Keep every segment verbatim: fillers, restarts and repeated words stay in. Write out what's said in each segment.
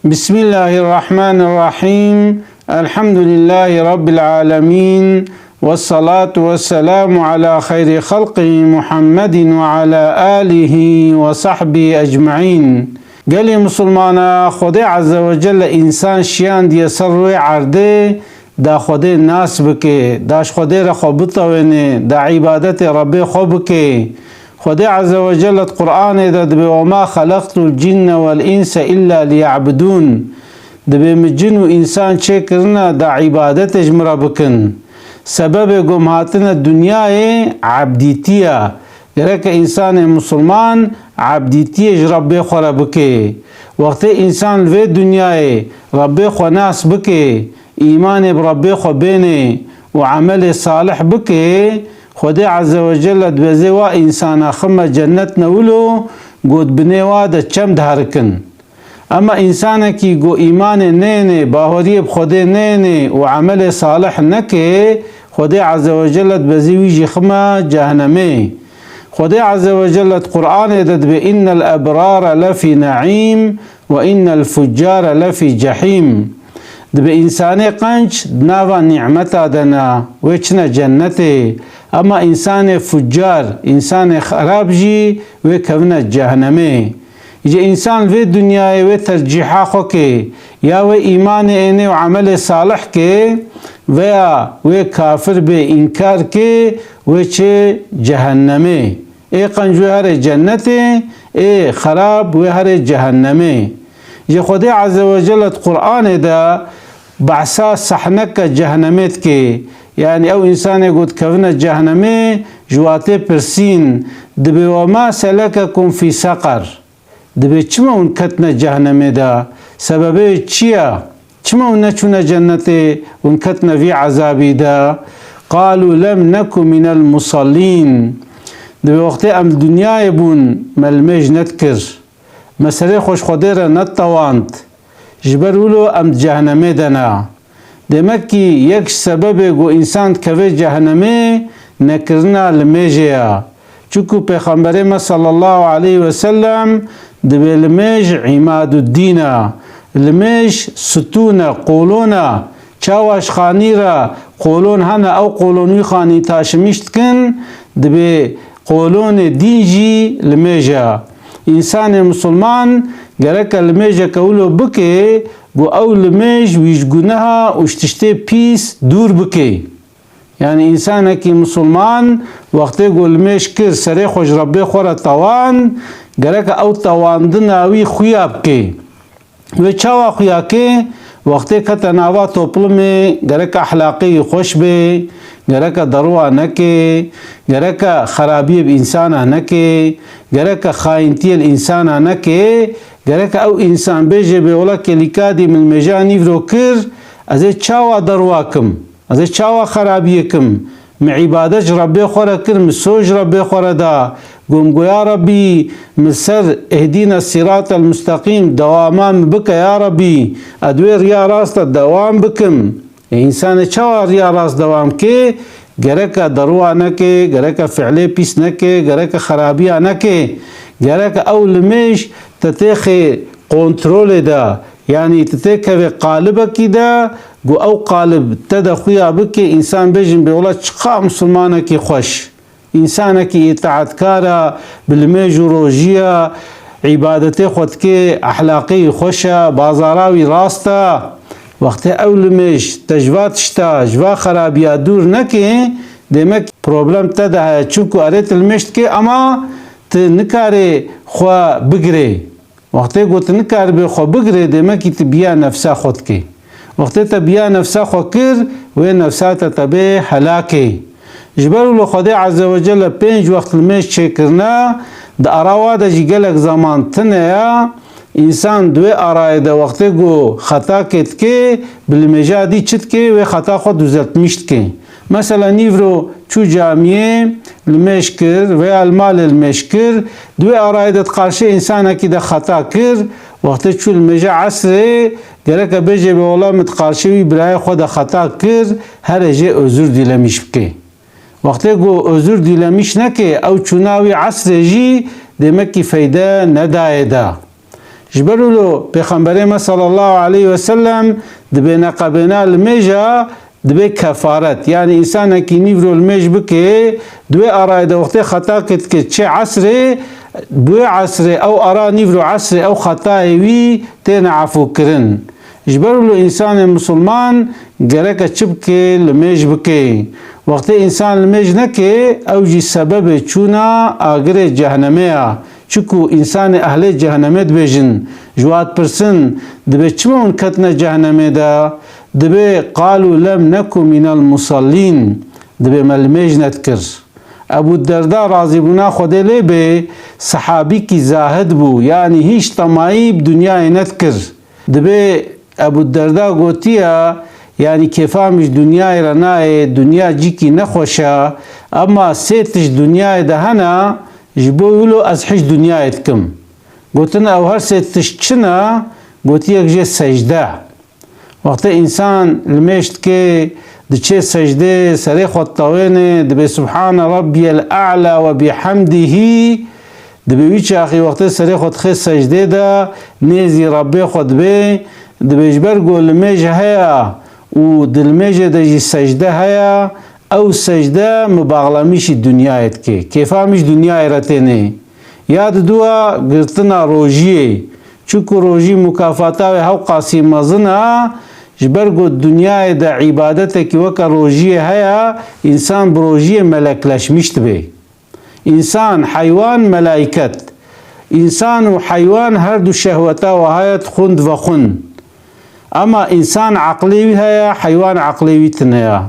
Bismillahirrahmanirrahim. Elhamdülillahi Rabbil alemin. Vessalatu vesselamu ala hayri halqihi Muhammedin ve ala alihi ve sahbihi ecmaîn. Gelê Musulmana, Xwedê Azze ve Celle însan şiyandiye ser rûyê erdê, da Xwedê nas bike, da ji Xwedê re xwe bitewêne, da îbadetê Rebbê xwe bike. Xwedê Azze ve Celle di Qur'anê de dibê, "Ve ma xeleqtul cinne vel inse illa liya'budûn." Dibê, "Min cin û însan çêkirine da îbadetê ji min re bikin." Sebebê ku em hatine dinyayê ebdîtî ye. Gereke însanê misilman ebdîtiyê ji Rebbê xwe re bike. Wextê însan li vê dinyayê Rebbê xwe nas bike, îmanê bi Rebbê xwe bêne û emelê salih bike, Xwedê Azze ve Celle dibêje wa însana, "Xime cennet ne wilo, ku di binê wa de çem diherikin." Ema însanekî ku îmanê neyêne, baweriyê bi Xwedê neyêne û emelê salih neke, Xwedê Azze ve Celle dibêje wî jî xime cehennemê. Xwedê Azze ve Celle di Qur'anê de dibê, "Innel ebrare lefî ne'îm ve innel fuccare lefî cehîm." Dibê însanê qenc di nava nîmeta de ne, wê çine cennetê. Ema însanê fuccar, însanê xerab jî wê kevine cehennemê. Ji însan li vê dinyayê wê tercîha xwe ke, ya wê îmanê ênê û emelê salih ke, veya wê kafir bê, înkar ke, wê çê cehennemê. Ê qenc wê herê cennetê, ê xerab wê herê cehennemê. Ji Xwedê Azze ve Celle di Qur'anê de behsa sehneke cehennemê dike. Yanî ew însanê ku dikevine cehennemê, ji wa tê pirsîn, dibê, "Ve ma selekekum fî seqer?" Dibê, "Çima hûn ketine cehennemê de? Sebebê çi ye? Çima hûn neçûne cennetê, hûn ketine vî ezabî de?" "Qalû lem neku minel musallîn." Dibê, "Wextê em li dinyayê bûn, me limêj nedikir. Me serê xwe ji Xwedê re netewand. Ji ber wilo em di cehennemê de ne." Demek kî yek ji sebebê ku însan dikeve cehennemê, nekirina limêjê ye. Çunku Pêxemberê me sallallahu aleyhi ve sellem dibê limêj îmaduddîn e. Limêj stûn e, qolon e. Çawa ji xanî re qolon hene, ew qolon wî xanî taşimîş dikin, dibê qolonê dîn jî limêj e. Însanê misilman gereke limêjeke wilo bike, ku ew limêj wî ji guneha û ji tiştê pîs dûr bike. Yanî însanekî misilman wextê ku limêj kir, serê xwe ji Rebbê xwe re tewand, gereke ew tewandina wî xuya bike. Wê çawa xuya ke? Wextê kete nava toplumê, gereke ehlaqê wî xweş be, gereke deruwa neke, gereke xerabiyê bi însana neke, gereke xayintiyê li însana neke, gereke ew însan bêje, "Bê wela kelîka dî min limêja nîvro kir, ez ê çawa deruwa kim? Ez ê çawa xerabiyê kim? Min îbadet ji Rebbê xwe re kir, min soz ji Rebbê xwe re da. Gom go, ya Rebbî, min ser ihdîne sîratel musteqîm, dewama min bike, ya Rebbî, ez di wê riya rast de dewam bikim." Ê, însanê çawa riya rast dewam ke? Gereke deruwa neke, gereke fiilê pîs neke, gereke xerabiya neke. Gereke ew limêj te têxê kontrolê de, yanî te têkevê qalibekî de, ku ew qalib te de xuya bike, însan bêjin, "Bê wela çiqa misilmanekî xweş." Însanekî îtaetkar e, bi limêj û rojî ye, îbadetê xwe dike, ehlaqê wî xweş e, bazara wî rast e. Wextê ew limêj te ji va tişta, ji va xerabiya dûr neke, demek problem te de heye. Çunku erê tu limêj dikê, ema tu nikarê xwe bigirê. Wextê ku tu nikaribê xwe bigirê, demekî tu biya nefsa xwe dikê. Wextê te biya nefsa xwe kir, wê nefsa te te bê helakê. Ji ber wilo Xwedê Azze ve Celle pênc wext limêj çêkirine, di ara wa de jî gelek zeman tune ye. Însan di wê arayê de wextê ku xetakê dike, bi limêja dî çi dike, wê xeta xwe duzeltmîş dike. Mesela nîvro çû camiyê limêj kir veya li malê limêj kir, di wê arayê de di qarşê însanekî de xeta kir, wextê çû limêja esrê, gereke bêje, "Bê wela min di qarşê wî birayê xwe de xeta kir, here jê özür dilemîş bike." Wextê ku özür dilemîş neke, ew çûna wî esrê jî demekî feyde nedayê de. Ji ber wilo Pêxemberê me sallallahu aleyhi ve sellem dibê neqebêna limêja dibê kefaret. Yanî însanekî nîvro limêj bike, di wê arayê de wextê xetakê dike çê esrê, bi wê esrê ew ara nîvro esrê ew xetayê wî têne efûkirin. Ji ber wilo însanê misilman gereke çi bike, limêj bike. Wextê însan limêj neke, ew jî sebebê çûna agirê cehnemê ya. Çiku însanê ehlê cehenemê dibêjin, ji wa dipirsin, dibê çima hûn ketine cehenemê de? Dibê, "Qalû lem neku minel musallîn." Dibê me limêj nedikir. Ebû Derda razîbûna Xwedê lê bê, sehabîkî zahid bû, yanî hîç temayî bi dinyayê nedikir. Dibê Ebû Derda gotiya, yanî kêfa min ji dinyayê re nayê, dinya cîkî nexweş e, ema sê tişt dinyayê de hene, ji bo wilo ez hişt dinyayê dikim. Gotin, ew her sê tişt çi ne? Gotiye, yek jê secde. Wextê însan limêj dike, diçê secdê, serê xwe ditewêne, dibê Subhane Rabbiyel A'la ve bihamdihî, dibê wî çaxî wextê serê xwe dixê secdê de, nêzî Rabbê xwe dibê, dibê ji ber ku limêj heye û di limêjê de jî secde heye, ew secde min baxlemîşî dinyayê dike. Kêfa min ji dinyayê re têne. Ya diduwa girtina rojiyê. Çunku rojî mukafata wê hewqasî mezin e, ji ber ku dinyayê de îbadetekî weke rojiyê heye, însan bi rojiyê melekleşmiş dibe. Însan, heywan, melaiket. Însan û heywan her du şehweta we heye, dixwin, divexwin. Ema însan eqlê wî heye, heywan eqlê wî tune ye.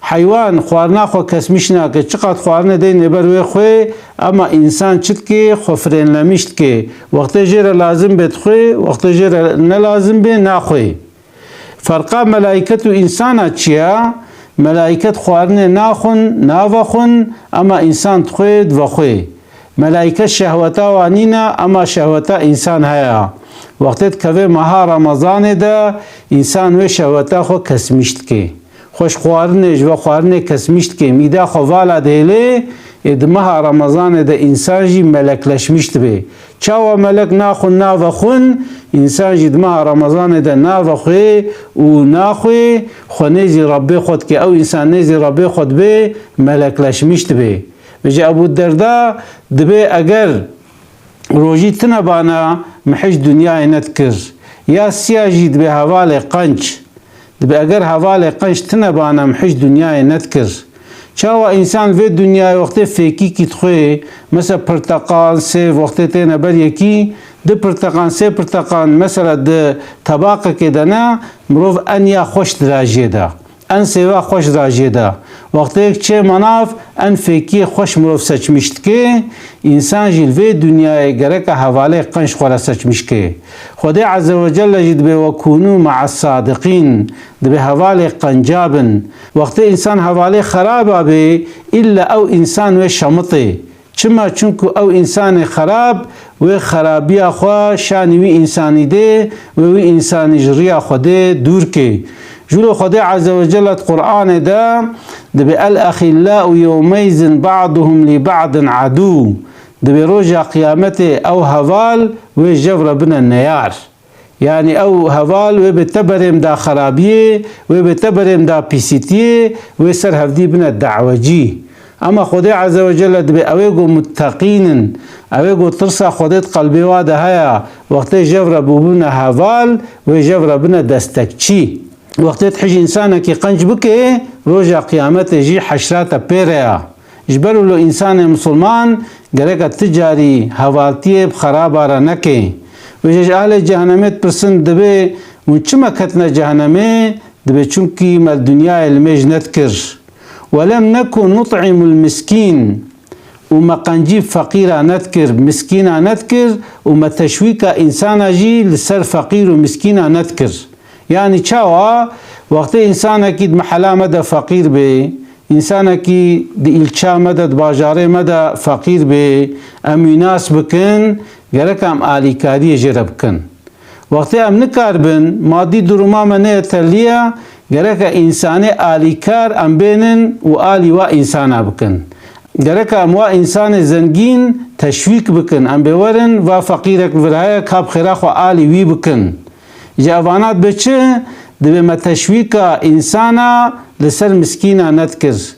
Heywan xwarina xwe kesmîş nake, çiqat xwarinê deyne ber wê xwê, ema însan çi dike, xwe firênlemîş dike. Wextê jê re lazim bê dixwê, wextê jê re ne lazim bê naxwê. Ferqa melaiket û însana çi ye? Melaiket xwarinê naxwin, navexwin, ema însan dixwê, divexwê. Melaiket şehweta wan nîne, ema şehweta însan heye. Wextê dikeve meha Remezanê de, însan wê şehweta xwe kesmîş dike. Xwe ji xwarinê, ji vexwarinê kesmîş dike. Mîda xwe vala dihêlê, ê di meha Remezanê de însan jî melekleşmîş dibe. Çawa melek naxwin, navexwin, însan jî di meha Remezanê de navexwê û naxwê, xwe nêzî Rebbê xwe dike. Ew însan nêzî Rebbê xwe dibe, melekleşmîş dibe. Vêca Ebû Derda dibê, eger rojî tine bana, min hîç dinyayê nedikir. Ya siya jî dibê hevalê qenc. Dibê eger hevalê qenc tine bana, min hîç dinyayê nedikir. Çawa însan vê dinyayê wextê fêkîkî dixwê, mesela pirteqal, sêv, wextê têne ber yekî, du pirteqan, sê pirteqan, mesela di tebaqekê de ne, mirov en ya xweş dira jê de. En sêva xweş ra jê de. Wextê yek çê manav, en fêkiyê xweş mirov seçmîş dike, însan jî li vê dinyayê gereka hevalê qenc xwe re seçmîş ke. Xwedê Azze ve Celle jî dibê, "Ve kûnû me'es sadiqîn", dibê hevalê qenca bin. Wextê însan hevalê xeraba bê, îlla ew însan wê şemitê. Çima? Çunku ew însanê xerab, wê xerabiya xwe şanî wî însanî dê, wê wî însanî ji riya Xwedê dûr kê. Jûlo Xwedê Azze ve Celle di Qur'anê de dibê, "El-exillâ'u yewmeyzin ba'duhum li ba'din adû." Dibê roja qiyametê ew heval wê jev re bine neyar. Yanî ew heval wê bê teberêm da xerabiyê, wê bê teberêm da pîsîtiyê, wê ser hevdî bine dawecî. Ema Xwedê Azze ve Celle dibê ewê ku mutteqîn in, ewê ku tirsa Xwedê di qelbê wa de heye, wextê jev re bûbûne heval, wê jev re bine destekçî. Wextê tu hîj însanekî qenc bike, roja qiyametê jî heşra te pê re ya. Ji ber wilo însanê misilman gereka ti carî hevaltiyê bi xeraba re neke. Wê jî ji ahlê cehenemê dipirsin, dibê hûn çima ketine cehenemê? Dibê çunkî me li dinyayê limêj nedikir. "Welem neku nut'imul miskîn." Û me qencî feqîra nedikir, miskîna nedikir û me teşwîka însana jî li ser feqîr û miskîna nedikir. Yanî çawa? Wextê însanekî di mehela me de feqîr bê, însanekî di îlça me de, di bajarê me de feqîr bê, em wî nas bikin, gerek em alîkariyê jê re bikin. Wextê em nikaribin, madî duruma me neyê teliya, gereke însanê alîkar em bênin û alî wa însana bikin. Gereka em wa însanê zengîn teşwîk bikin, em bê werin va feqîrek li vir heye, ka bi xêra xwe alî wî bikin. Ji evana dibe çi? Dibe me teşwîka însana li ser miskîna nedikir.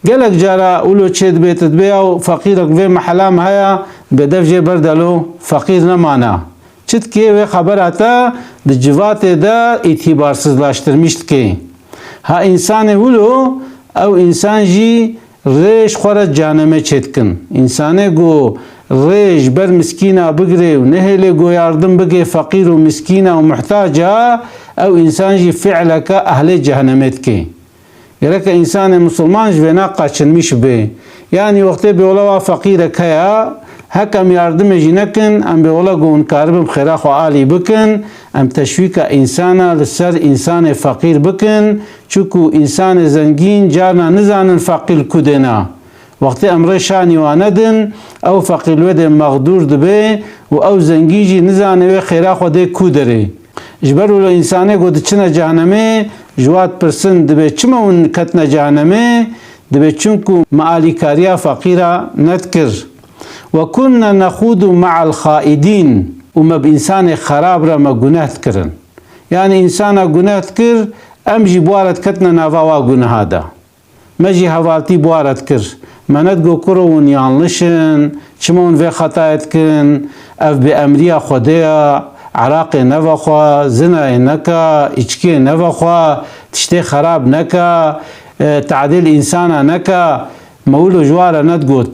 Gelek cara wilo çêdibe, tu dibê ew feqîrek vê mehela me heye, bi dev jê berde lo, feqîr nemana. Çi dikê? Wê xebera te di civatê de îtîbarsizlaştirmîş dikê. Ha însanê wilo, ew însan jî rê ji xwe re cehenemê çêdikin. Însanê ku rê ji ber miskîna bigirê û nehêlê ku yardim bigê feqîr û miskîna û muhtaca, ew însan jî fiileke ehlê cehenemê dikê. Gereke însanê misilman ji vêna qaçinmîş bibe. Yanî wextê bêwela wa feqîrek heye, heke em yardimê jî nekin, em bêwela ku hûn karibin bi xêra xwe alî bikin, em teşwîka însana li ser însanê feqîr bikin, çunku însanê zengîn carna nizanin feqîr li ku dê ne. Wextê em rê şanî wan nedin, ew feqîr li wê dê mexdûr dibe û ew zengîn jî nizane wê xêra xwe dê ku derê. Ji ber wilo însanê ku diçine cehenemê, ji wa dipirsin, dibê çima hûn ketine cehenemê? Dibê çunku me alîkariya feqîra nedikir. "Ve kunne nexûdu me'al xaidîn." Û me bi însanê xerab re me guneh dikirin. Yanî însana guneh dikir, em jî bi wa re diketine nava wa guneha de. Me jî hevaltî bi wa re dikir. Me nedigot, kuro hûn yanliş in, çima hûn vê xetayê dikin, ev bêemriya Xwedê ye, eraqê nevexwe, zinayê neke, îçkiyê nevexwe, tiştê xerab neke, e, tadîl însana neke, me wilo ji wa re nedigot.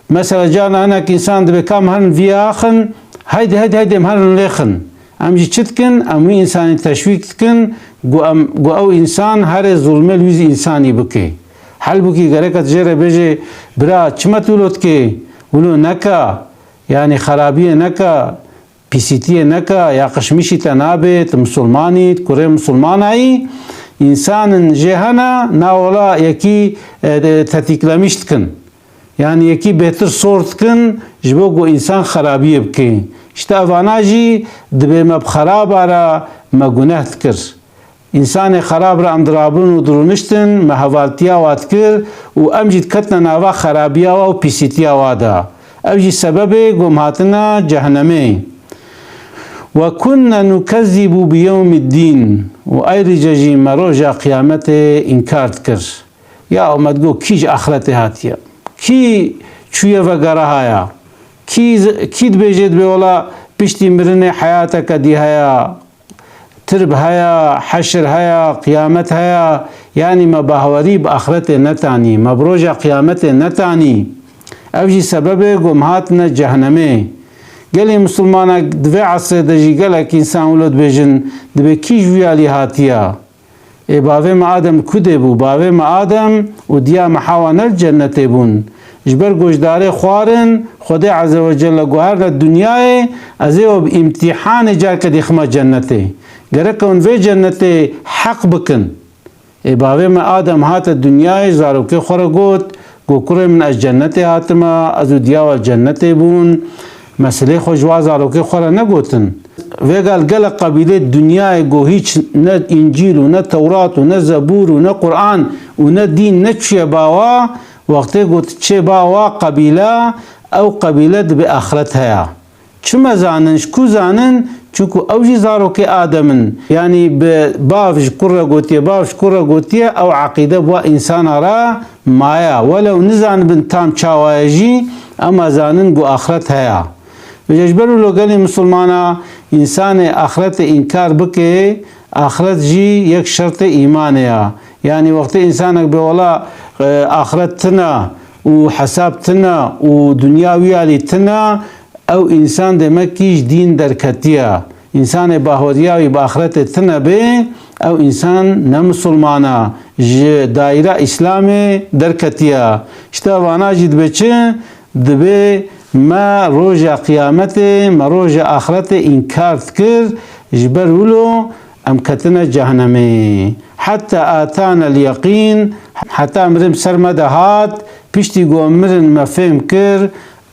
Mesela carna hinek însan dibê, ka em herin vîya axin, heydê, heydê, heydê em herin lêxin. Em jî çi dikin? Em wî însanî teşwîk dikin, ku em, ku ew însan herê zulmê li wî zî însanî bike. Helbûkî gerek e tu jê re bêjê, bira, çima tu wilo dikê? Wilo neke, yanî xerabiyê neke, pîsîtiyê neke, ya qişmişî te nabe, tu misilmanî, tu kurê misilmanayî, însanin jê hene, na wela yekî, e, de, tetîklemîş dikin. Yanî yekî bêtir sor dikin, ji bo ku însan xerabiyê bike. Îşte evana jî dibê me bi xeraba re me guneh dikir. Însanê xerab re em dirabin û dirûniştin, me hevaltiya wa dikir û em jî diketine nava xerabiya wa û pîsîtiya wa de. Ev jî sebebê ku em hatine cehenemê. "Ve kunne nukezzibu bi yewmiddîn." Û ayrıca jî me roja qiyametê înkar dikir. Ya me digot, kî ji axretê hatiye? Kî çûye vegera haya? Kî z-, kî dibêje, dibê wela piştî mirinê heyateke dî heye, tirb heye, heşir heye, qiyamet heye? Yanî me bahwerî bi axretê netanî, me bi roja qiyametê netanî. Ev jî sebebê ku em hatine cehenemê. Gelê misilmanek di vê esrê de jî gelek însan wilo dibêjin, dibê kî ji wî alî hatiye? Ê bavê me Adem li ku dê bû? Bavê me Adem û diya me Hewa ne li cennetê bûn. Ji ber goşdarê xwarin, Xwedê Azze ve Celle got, "Her de dinyayê ez ê we bi îmtîhanê carke dî xime cennetê. Gerek e hûn vê cennetê heq bikin." Ê bavê me Adem hate dinyayê, zarokê xwe re got, Got, kurê min, ez cennetê hatime, ez û diya we cennetê bûn. Meselê xwe ji wa zarokê xwe re negotin. Vêga li gelek qebîlê dinyayê ku hîç ne Încîl û ne Tewrat û ne Zebûr û ne Quran û ne dîn neçûye ba wa, wextê ku tu çê ba wa qebîle, ew qebîle dibê axret heye. Çima zanin, ji ku zanin? Çunku ew jî zarokê Adem in. Yanî bi bav ji kur re gotiye, bav ji kur re gotiye, ew eqîde bi wa însana re maye. Welew nizanibin tam çawa ye jî, ema zanin ku axret heye. Vêca ji ber wilo gelê misilmana însanê axretê înkar bike, axret jî yek şertê îmanê ye. Yanî wextê însanek bê wela, e, axret tune û hesab tune û dinya wî alî tune, ew însan demekî ji dîn derketiye. Însanê bahweriya wî bi axretê tune bê, ew însan ne misilman e, ji daîra Îslamê derketiye. Îşte vana jî dibe çi? Dibe me roja qiyametê, me roja axretê înkar dikir, ji ber wilo em ketine cehenemê. Heta atana el-yeqîn, heta mirin bi ser me de hat, piştî ku em mirin me fêm kir,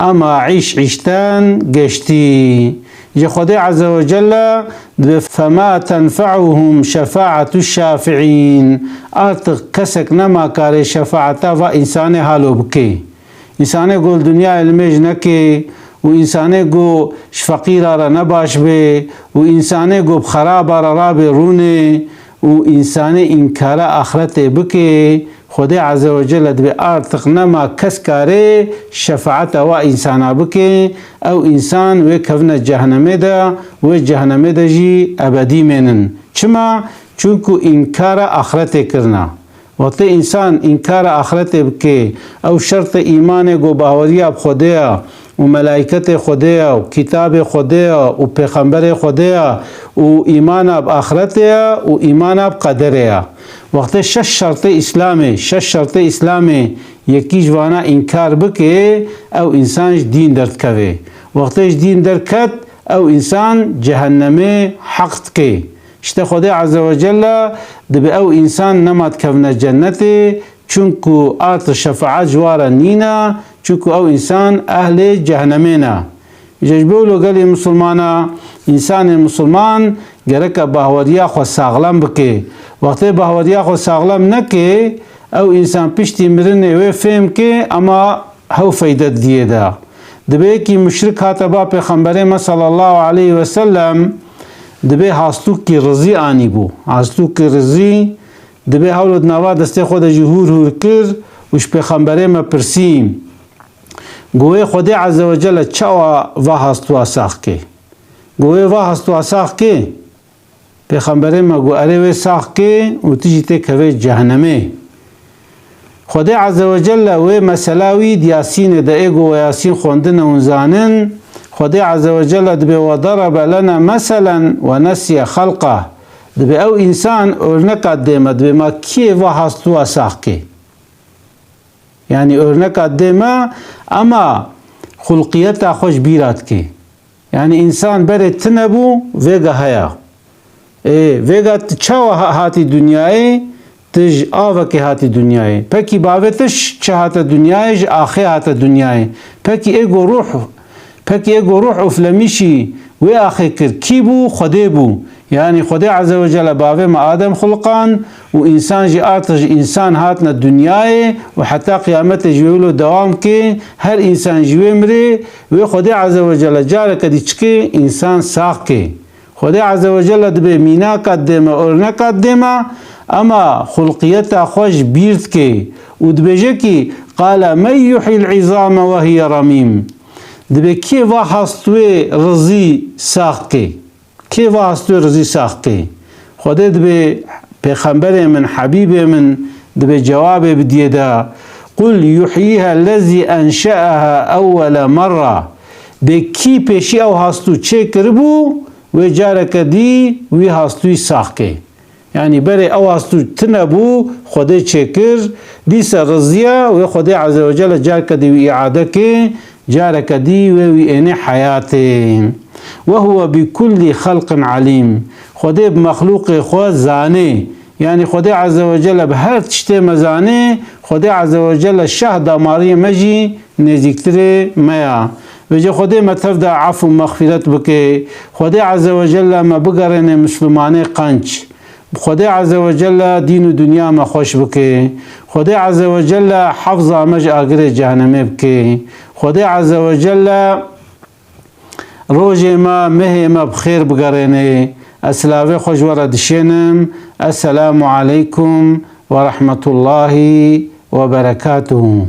Ema îş îşten geçtî. Ji Xwedê Azze ve Celle dibe, "Fema tenfe'uhum şefaetu şafi'în." Artık kesek nema karê şefaeta va însanê halo bike. Însanê ku li dinyayê limêj neke û însanê ku ji feqîra re ne baş be û însanê ku bi xeraba re rabe rûnê û însanê înkara axretê bike, Xwedê Azze ve Celle dibê artiq nema kes kare şefaeta wa însana bike, ew însan wê kevine cehennemê de, wê cehennemê de jî ebedî mênin. Çima? Çunku înkara axretê kirina. Wextê însan înkara axretê bike, ew şertê îmanê ku bahweriya bi Xwedê ya û melaîketê Xwedê ya û kitabê Xwedê ya û pêxemberê Xwedê ya û îmana bi axretê ya û îmana bi qederê ya. Wextê şeş şertê Îslamê, şeş şertê Îslamê yekî ji vana înkar bike, ew însan ji dîn derdikeve. Wextê ji dîn derket, ew însan cehennemê heq dike. Îşte Xwedê Azze ve Celle dibê ew însan nema dikevine cennetê, çunku artiq şefaet ji wa re nîne, çunku ew însan ehlê cehennemê ne. Îca ji bo wilo gelê misilmana, însanê misilman gereke bahweriya xwe saxlem bike. Wextê bahweriya xwe saxlem neke, ew însan piştî mirinê wê fêm ke, ema hew feyde didiyê de. Dibê yekî muşrik hate ba Pêxemberê me sallallahu aleyhi ve sellem, dibê hastûkî rizî anîbû. Hastûkî rizî, dibê hewlo di nava destê xwe de jî hûr hûr kir û ji Pêxemberê me pirsî. Got, wê Xwedê Azze ve Celle çawa va hastûa sax ke? Got, wê va hastûa sax ke? Pêxemberê me got, erê, wê sax ke û tu jî tê kevê cehennemê. Xwedê Azze ve Celle wê mesela wî di Yasînê de, ê got we Yasîn xwendine hûn zanin, Xwedê Azze ve Celle dibê, "Ve darabe lena meselen ve nesiye xelqah." Dibê ew însan örneka dê me, dibê ma kê va hastûa sax ke? Yanî örneka dê me, ema xulqiyeta xwe ji bîra dike. Yanî însan berê tune bû, vêga heye. Ê, vêga tu çawa ha-, hatî dinyayê? Tu ji avekê hatî dinyayê. Pekî bavê tu ji çi hate dinyayê? Ji axê hate dinyayê. Pekî ê ku ruh Pekî ê ku ruh û filemîşî wê axê kir, kî bû? Xwedê bû. Yanî Xwedê Azze ve Celle bavê me Adem xuliqand û însan jî artiq ji însan hatine dinyayê û heta qiyametê ji wê wilo dewam ke, her însan ji wê mirê, wê Xwedê Azze ve Celle careke dî çi ke? Însan sax ke. Xwedê Azze ve Celle dibê mînaka dê me, örneka dê me, ema xulqiyeta xwe ji bîr dike û dibêje kî, "Qale men yuhyil izame ve hiye remîm." Dibê kê va hastûyê rizî sax ke? Kê va hastûyê rizî sax ke? Xwedê dibê pêxemberê min, hebîbê min, dibê cewabê bidiyê de, "Qul yuhyiha lezî enşe'aha ewwele merra." Bê kî pêşî ew hastû çê kiribû, wê careke dî wî hastûyî sax ke. Yanî berê ew hastû tune bû, Xwedê çêkir, dîsa riziya wê Xwedê Azze ve Celle careke dî wî îade ke, careke dî wê wî ênê heyatê. Ve huve bi kullî xelqin alîm. Xwedê bi mexlûqê xwe zanê. Yanî Xwedê Azze ve Celle bi her tiştê me zanê, Xwedê Azze ve Celle şah damariyê me jî nêzîktirê me ya. Vêce Xwedê me tev de efû mexfîret bike. Xwedê Azze ve Celle me bigerêne Mislimanê qenc. Xwedê Azze ve Celle dîn û dinya me xweş bike. Xwedê Azze ve Celle hefza me ji agirê cehennemê bike. Xwedê Azze ve Celle rojê me, mehê me bi xêr bigerêne. Ez silavê xwe ji we re dişênim. Esselamu aleykum ve rahmetullahi ve berekatuhu.